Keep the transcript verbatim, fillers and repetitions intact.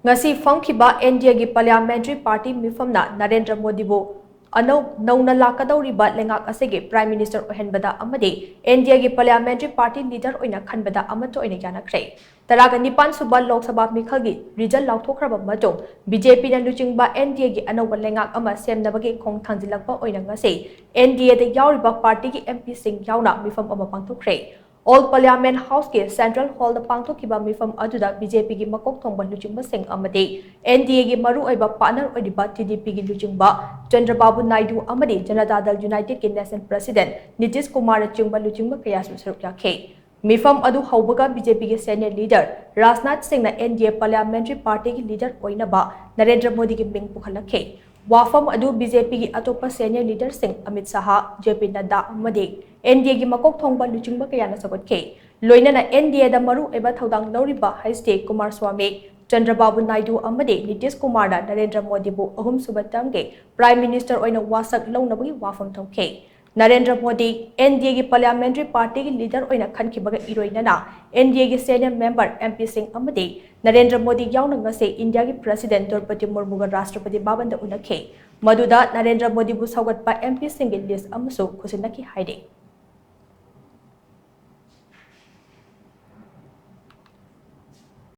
ꯉꯁꯤ ꯐꯝꯈꯤꯕ N D A ꯒꯤ Parliamentary Party ꯃꯤꯐꯝꯅ Narendra ꯃꯣꯗꯤꯕꯨ ꯑꯅꯧ-, ꯅꯧꯅ ꯂꯥꯛꯀꯗꯧꯔꯤꯕ ꯂꯩꯉꯥꯛ ꯑꯁꯤꯒꯤ Prime Minister ꯑꯣꯏꯍꯟꯕꯗ ꯑꯃꯗꯤ N D A ꯒꯤ Parliamentary Party Leader ꯑꯣꯏꯅ ꯈꯟꯕꯗ ꯑꯃꯠꯇ ꯑꯣꯏꯅ ꯌꯥꯅꯈ꯭ꯔꯦ꯫ ꯇꯔꯥꯒ ꯅꯤꯄꯥꯟ ꯁꯨꯕ ꯂꯣꯛ ꯁꯚꯥ ꯃꯤꯈꯜꯒꯤ result ꯂꯥꯎꯊꯣꯛꯈ꯭ꯔꯕ ꯃꯇꯨꯡ, B J P ꯅ ꯂꯨꯆꯤꯡꯕ N D A ꯒꯤ ꯑꯅꯧꯕ ꯂꯩꯉꯥꯛ ꯑꯃ ꯁꯦꯝꯅꯕꯒꯤ ꯈꯣꯡ ꯊꯥꯡꯖꯤꯜꯂꯛꯄ ꯑꯣꯏꯅ ꯉꯁꯤ N D A ꯗ ꯌꯥꯎꯔꯤꯕ party ꯒꯤ M P ꯁꯤꯡ ꯌꯥꯎꯅ ꯃꯤꯐꯝ ꯑꯃ ꯄꯥꯡꯊꯣꯛꯈ꯭ꯔꯦ꯫ Old Parliament House ꯀꯤ Central Hall ꯗ ꯄꯥꯡꯊꯣꯛꯈꯤꯕ ꯃꯤꯐꯝ ꯑꯗꯨꯗ B J P ꯒꯤ ꯃꯀꯣꯛ ꯊꯣꯡꯕ ꯂꯨꯆꯤꯡꯕꯁꯤꯡ ꯑꯃꯗꯤ N D A ꯒꯤ ꯃꯔꯨꯑꯣꯏꯕ partner ꯑꯣꯏꯔꯤꯕ T D P ꯒꯤ ꯂꯨꯆꯤꯡꯕ ꯆꯟꯗ꯭ꯔꯕꯥꯕꯨ ꯅꯥꯏꯗꯨ ꯑꯃꯗꯤ Janata Dal United ꯀꯤ National President ꯅꯤꯇꯤꯁ ꯀꯨꯃꯥꯔꯅꯆꯤꯡꯕ ꯂꯨꯆꯤꯡꯕ ꯀꯌꯥꯁꯨ ꯁꯔꯨꯛ ꯌꯥꯈꯤ꯫ ꯃꯤꯐꯝ ꯑꯗꯨ ꯍꯧꯕꯒ B J P ꯒꯤ senior leader ꯔꯥꯖꯅꯥꯊ ꯁꯤꯡꯅ N D A Parliamentary Party ꯒꯤ leader ꯑꯣꯏꯅꯕ ꯅꯔꯦꯟꯗ꯭ꯔ ꯃꯣꯗꯤꯒꯤ ꯃꯤꯡ ꯄꯨꯈꯠꯂꯛꯈꯤ꯫ ꯋꯥꯐꯝ ꯑꯗꯨ B J P ꯒꯤ ꯑꯇꯣꯞꯄ senior leader ꯁꯤꯡ ꯑꯃꯤꯠ ꯁꯥꯍ, J P ꯅꯗ꯭ꯗꯥ ꯑꯃꯗꯤ N D A ꯒꯤ ꯃꯀꯣꯛ ꯊꯣꯡꯕ ꯂꯨꯆꯤꯡꯕ ꯀꯌꯥꯅ ꯁꯧꯒꯠꯈꯤ꯫ ꯂꯣꯏꯅꯅ N D A ꯗ ꯃꯔꯨ ꯑꯣꯏꯕ ꯊꯧꯗꯥꯡ ꯂꯧꯔꯤꯕ H D Kumaraswamy, ꯆꯟꯗ꯭ꯔꯕꯥꯕꯨ ꯅꯥꯏꯗꯨ ꯑꯃꯗꯤ ꯅꯤꯇꯤꯁ ꯀꯨꯃꯥꯔꯅ ꯅꯔꯦꯟꯗ꯭ꯔ ꯃꯣꯗꯤꯕꯨ ꯑꯍꯨꯝꯁꯨꯕ term ꯒꯤ Prime Minister ꯑꯣꯏꯅ ꯋꯥꯁꯛ ꯂꯧꯅꯕꯒꯤ ꯋꯥꯐꯝ ꯊꯝꯈꯤ꯫ Narendra Modi N D A ꯒꯤ Parliamentary Party ꯒꯤ leader ꯑꯣꯏꯅ ꯈꯟꯈꯤꯕꯒ ꯏꯔꯣꯏꯅꯅ N D A ꯒꯤ senior member M P ꯁꯤꯡ ꯑꯃꯗꯤ ꯅꯔꯦꯟꯗ꯭ꯔ ꯃꯣꯗꯤ ꯌꯥꯎꯅ ꯉꯁꯤ ꯏꯟꯗꯤꯌꯥꯒꯤ President ꯗ꯭ꯔꯧꯄꯗꯤ ꯃꯨꯔꯃꯨꯒ ꯔꯥꯁꯇ꯭ꯔꯄꯇꯤ ꯚꯕꯟꯗ ꯎꯅꯈꯤ꯫ ꯃꯗꯨꯗ ꯅꯔꯦꯟꯗ꯭ꯔ ꯃꯣꯗꯤꯕꯨ ꯁꯧꯒꯠꯄ M P ꯁꯤꯡꯒꯤ list ꯑꯃꯁꯨ ꯈꯨꯠꯁꯤꯟꯅꯈꯤ ꯍꯥꯏꯔꯤ꯫